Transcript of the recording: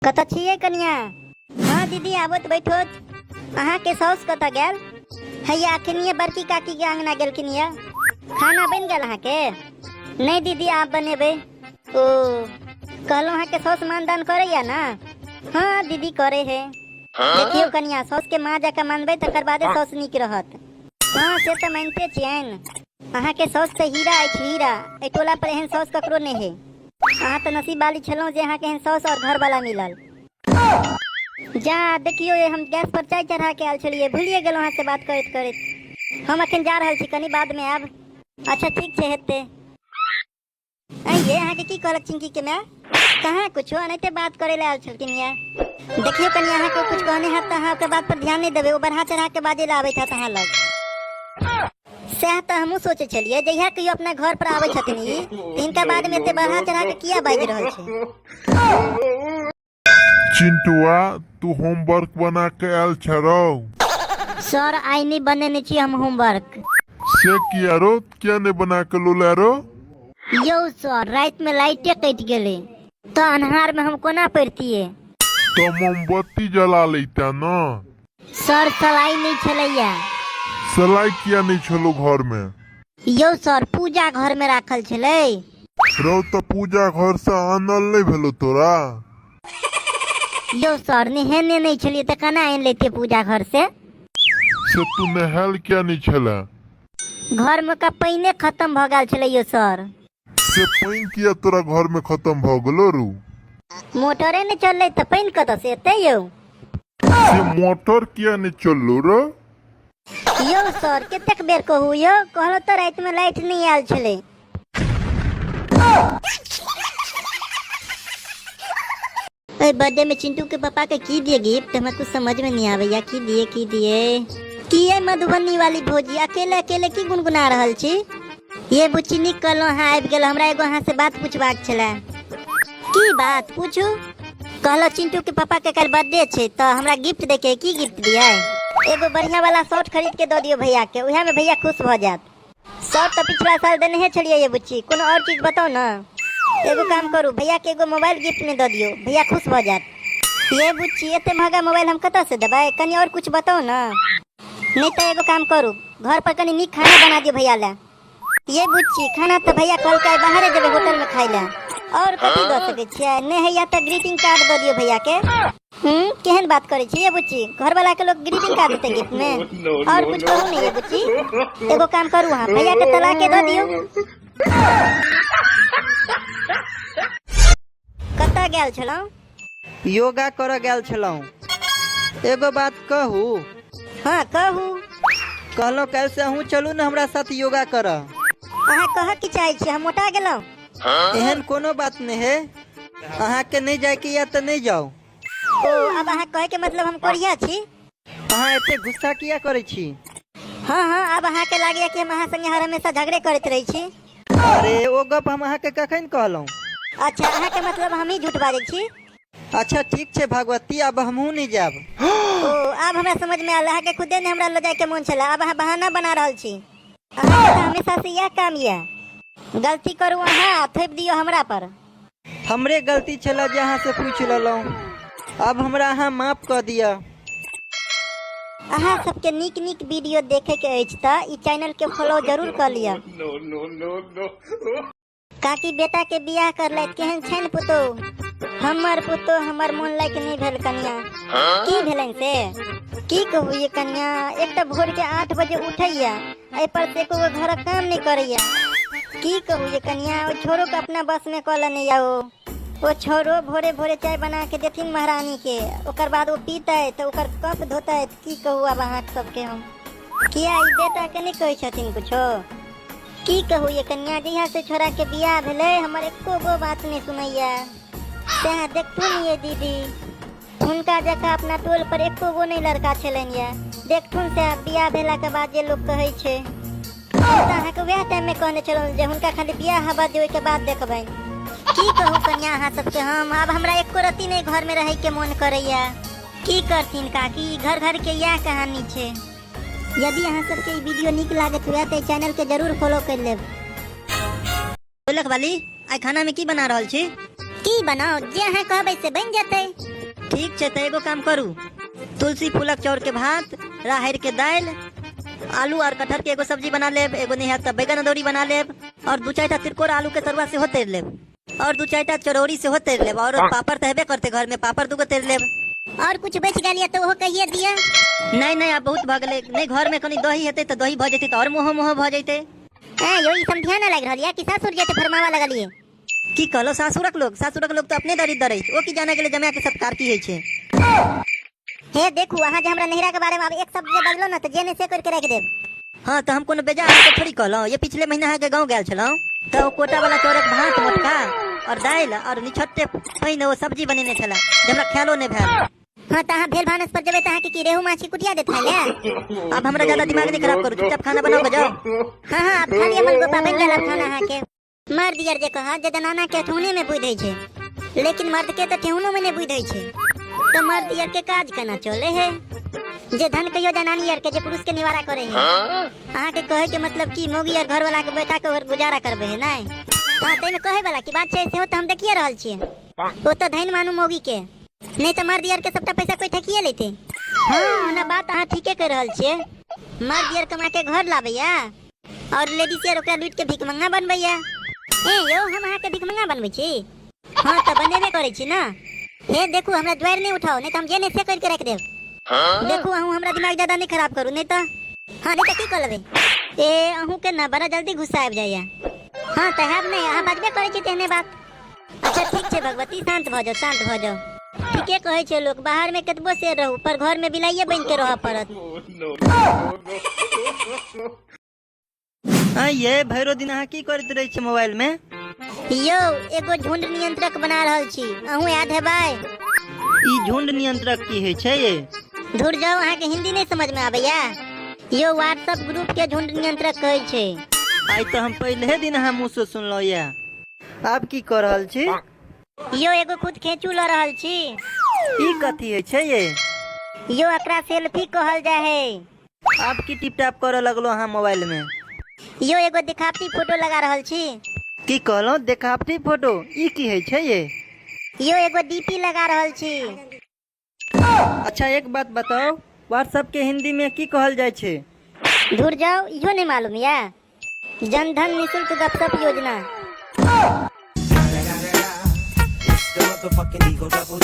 कतऽ छियै कनिया? हाँ दीदी, आबत बैठोत। अहाँके साउस कतऽ गेल? हैया अखनिये बड़की काकी के अंगना गेलखिन या। खाना बनि गेल अहाँके? नहि दीदी, आब बनेबै। ओ कहलहुँ, अहाँके साउस मानदान करैया ने? हाँ दीदी, करे है। देखियौ कनिया, साउस के माँ जकाँ मानबै तकर बादे साउस नीक रहत। हाँ, से तऽ मानिते छियनि। अहाँके साउस तऽ हीरा अछि, हीरा। एहि टोला पर एहन साउस ककरो नहि है। अहाँ तऽ नसीब वाली छलहुँ जे अहाँके एहन साउस और घरवाला मिलल। जा देखियौ ये, हम गैस पर चाय चढ़ा के आयल छलियै, भूलिए गेलहुँ अहाँसँ बात करैत करैत। हम अखन जा रहल छी, कनी बादमे आयब। अच्छा ठीक छै, हेतै। आँय ये, अहाँके की कहलक चिंकी के माय? कहाँ कुछो, एनाहिते बात करे लए आयल छलखिन ये। देखियौ कनि, अहाँके कुछ कहने हैत तऽ अहाँ ओकर बात पर ध्यान नहि देबै। ओ बढ़ा चढ़ा के बाजै लए आबैत हैत अहाँ लग। सएह तऽ हमहूँ सोचै छलियै, जहिया कहियो अपना घर पर आबै छथिन ई, तऽ हिनका बारेमे एते बढ़ा चढ़ा के किया बाजि रहल छै। चिंटुआ, तू होमवर्क बना के आयल छे रौ? सर, आइ नहि बनेने छी हम होमवर्क। से किया रो? किया नहीं बना के लोले रो? यौ सर, राति में लाइटे कटि गेलै तऽ अन्हार में हम कोना पढ़तियै? तो मोमबत्ती जला लेता न। सर, सलाई नहि छलैया। सलाई किया नहीं छलो घर में? यौ सर, पूजा घर में राखल छलै। रौ, तऽ पूजा घर से आनल नहीं भेलो तोरा? यौ सर, नहेने नहि छलियै तऽ केना आनि लैतियै पूजा घर से? से तू नहायल किया नहीं छला? घर में का पानिए खत्म भऽ गेल छलै यौ सर। से पानि किया तोरा घर में खत्म भऽ गेलो रू? मोटरे नहि चललै तऽ पानि कतऽ से एतै यौ? से मोटर किया नहीं चललो रो? यौ सर, कतेक बेर कहू यौ, कहलहुँ तऽ रातिमे लाइट नहि आयल छलै। एहि बर्थडे में चिंटू के पापा के की दिए गिफ्ट? हमरा कुछ समझ में नहीं आबैया, की दिए, की दिए। की ये मधुबनी वाली भौजी, अकेले अकेले की गुनगुना रहल छी? ये बुच्ची, नीक कहलहुँ अहाँ आबि गेल। हमरा एगो अहाँ से बात पूछबाक छलै। की बात? पूछू। कहलहुँ, चिंटू के पापा के काल्हि बर्थडे छै, तऽ हमरा गिफ्ट देके, की गिफ्ट दियै? एगो बढ़िया वाला शर्ट खरीद के दऽ दियौ भैया के, उएह में भैया खुश भऽ जायत। शर्ट तऽ पिछला साल देने छलियै ये बुच्ची, कोनो और चीज बताउ ने। एगो काम करू, भैया के एगो मोबाइल गिफ्ट में दऽ दियौ, भैया खुश भऽ जायत। ये बुच्ची, एते महगा मोबाइल हम कतऽ से देबै? कनी और कुछ बताउ ने। नहि तऽ एगो काम करू, घर पर कनी नीक खाना बना दियौ भैया लए। ये बुच्ची, खाना तऽ भैया कहलकै आइ बाहरे जेबै होटल में खाइ लए। और कथी दऽ सकै छियै? नहि हैया तऽ ग्रीटिंग कार्ड दऽ दियौ भैया के। केहन बात करै छी ये बुच्ची, घरवाला के लोग ग्रीटिंग कार्ड देतै गिफ्ट में? और कुछ कहू नहीं ये बुच्ची। एगो काम करू अहाँ, भैया के तलाके दऽ दियौ। कतऽ गेल छलहुँ? योगा करऽ गेल छलहुँ। एगो बात कहू? हाँ, कहू। कहलहुँ, काल्हि से अहूँ चलू ने हमरा साथ योगा करऽ। अहाँ कहऽ की चाहै छी, हम मोटा गेलहुँ? एहन कोनो बात नहि है। अहाँके नहि जायके यऽ तऽ नहि जाउ। ओ आब अहाँ कहै के मतलब हम कोरिया छी? अहाँ एते गुस्सा किया करै छी? हाँ हाँ, आब अहाँके लागैया कि हम अहाँ संगे हर हमेशा झगड़े करैत रहै छी। अरे, ओ गप हम अहाँके कखन कहलहुँ? अच्छा, अहाँके मतलब हमही झूठ बाजै छी? अच्छा ठीक छै भगवती, आब हमहूँ नहि जायब। ओ आब हमरा समझ में आयल, अहाँके खुदे नहि हमरा लऽ जायके मोन छलै, आब अहाँ बहाना बना रहल छी। अहाँके तऽ हमेशा से इएह काम यऽ, गलती करू अहाँ आ थोपि दियौ हमरा पर। हमरे गलती छलै जे अहाँ से पूछि लेलहुँ। आब हमरा अहाँ माफ कऽ दिअ। अहाँ सबके नीक नीक वीडियो देखे के अछि तऽ ई चैनल के फॉलो जरूर कऽ लिअ। काकी बेटा के बियाह करलथि, केहन छनि पुतोहु? हमर पुतोहु हमर मोन लायक नहि भेल कनिया। की भेलनि से? की कहू ये कनिया, एक तऽ भोर के 8 बजे उठैया, एहि पर से एको गो घरक काम नहि करैया। की कहू ये कनिया, ओ छोरो के अपना बस में कऽ लेने या। ओ छोरो भोरे भोरे चाय बना के देथिन महारानी के, ओकर बाद ओ पीतै तऽ ओकर कप धोतै। की कहू आब अहाँ सबके हम? किया, ई बेटा के नहि कहै छथिन कुछो? की कहू ये कन्या, जहिया से छोरा के बियाह भेलै हमर एको गो बात नहि सुनैया। सएह देखथुन ये दीदी, हुनका जकाँ अपना टोल पर एको गो नहि लड़का छलनि ये। देखथुन से बियाह भेला के बाद जे लोक कहै छै। हम तऽ अहाँके वएह टाइम में कहने छलहुँ जे हुनका खाली बियाह हवा दियौ, ओहिके बाद देखबनि। की कहू कन्या अहाँ सबके हम, आब हमरा एको रत्ती नहि घर में रहै के मोन करैया। की करथिन काकी, घर घर के इएह कहानी छै। यदि अहाँ सबके ई वीडियो नीक लागैत हुए तऽ चैनल के जरूर फॉलो कर लेब। गोलक वाली, आइ खाना में की बना रहल छी? की बनाओ, जे अहाँ कहबै से बनि जेतै। ठीक छै, तऽ एगो काम करू, तुलसी फूलक चाउर के भात, राहरि के दालि, आलू और कटहर के एगो सब्जी बना लेब, एगो नहीं हैत तऽ बैगन अदौरी बना लेब, और दू चारिटा तिलकोर आलू के तरुआ सेहो तरि लेब, और दू चारिटा चरौरी सेहो तरि लेब, और पापड़ तऽ हेबे करतै घर में, पापड़ दूगो तरि लेब। और कुछ बचि गेल या तऽ ओहो कहिए दिअ। नहि नहि, आब बहुत भऽ गेलै। नहि, घर में कनि दही हेतै तऽ दही भऽ जेतै तऽ और मोहो मोहो भऽ जेतै। ऐं यौ, ई समधिया ना लागि रहल या कि सासुर जेतै फरमावा लगलियै? की कहलो सासुरक लोग? सासुरक लोग तऽ अपने दरिद्र अछि, ओ की जाने गेलै जमाय के सत्कार की होइ छै। हे देखू, अहाँ जे हमरा नैहरा के बारे में आब एक शब्द जे बजलो ना तऽ जे नहि से करके राखि देब। हाँ, तऽ हम कोनो बेजा अहाँके थोड़ी कहलहुँ। ये पिछले महीना अहाँके गाँव गेल छलहुँ तऽ ओ कोटा वाला चाउरक भात मोटका और दालि और निछट्टे पानि ओ सब्जी बनेने छला जे हमरा ख्यालो नहि भेल। हाँ, तऽ अहाँ भेल भानस पर जेबै तऽ अहाँके की रेहू माछ के कुटिया देत खाय लए? आब हमरा ज्यादा दिमाग नहि खराब करू, चुपचाप खाना बनाओ के जाओ। हाँ हाँ, आब खा लिअ मलगोपा, बनि गेल आब खाना अहाँके। मर्द यार जे कहत जे जनाना के ठेहुने में बुद्धि छै, लेकिन मर्द के तऽ ठेहुनो में नहीं बुद्धि छै, तऽ मर्द यार के काज केना चले है? जे धन कहियो जनानी यार के जे पुरुष के निवारा करे है। अहाँ के कहे के मतलब की मौगी यार घर वाला के बैठा के गुजारा करबे है? नहीं। हाँ, ताहि में कहे वाला की बात छै, सेहो तऽ हम देखिए रहल छियै। ओ तऽ धन मानू मौगी के, नहीं तऽ मर्द यार के सबटा पैसा कोई ठकिए लेते। हाँ, ओना बात अहाँ ठीके कहि रहल छियै। मर्द यार कमा के घर लाबैया और लेडीज यार ओकरा लूट के भिखमंगा बनबैया। ए यौ, हम अहाँके भिखमंगा बनबै छी? हाँ, तऽ बनेबे करै छी ना। हे देखू, हमरा द्वारि नहि उठाउ, नहीं तऽ हम जे नहि से करके राखि देब। देखू, अहूँ हमरा दिमाग ज्यादा नहीं खराब करू, नहीं तऽ हाँ, नहीं तऽ की कऽ लेबै? ए अहूँ के ना बड़ा जल्दी गुस्सा आबि जाइया। हाँ, तऽ हैब नहि, अहाँ बाजबे करै छी तेहने बात। अच्छा ठीक छै भगवती, शांत भऽ जाउ, शांत भऽ जाउ। ठीके कहै छै लोक, बाहर में कतबो शेर रहू पर घर में बिलाइये बनि के रहऽ पड़त। हाँ, ये भैरो दिन अहाँ की करैत रहै छी मोबाइल में? यौ, एगो झुंड नियंत्रक बना रहल छी, अहूँ याद हेबै। ई झुंड नियंत्रक की होइ छै ये? धुर जाउ, अहाँके हिंदी नहीं समझ में आबैया? यौ, व्हाट्सएप ग्रुप के झुंड नियंत्रक कहै छै। आइ तऽ हम पहिले दिन अहाँ मुँह से सुनलहुँ या। आब की कऽ रहल छी? यौ, एगो खुद खेचू लऽ रहल छी। ई कथी होइ छै ये? यौ, एकरा सेल्फी कहल जाइ है। आब की टिप टाप करऽ लगलो अहाँ मोबाइल में? यौ, एगो दिखावटी फोटो लगा रहल छी। की कहलहुँ, देखावटी फोटो? ई की होइ छै ये? यौ, एगो डीपी लगा रहल छी। अच्छा एक बात बताओ, व्हाट्सएप के हिंदी में की कहल जाइ छै? धुर जाओ, इहो नहीं मालूम या? जनधन निःशुल्क गपशप योजना। The motherfucking Eagle Double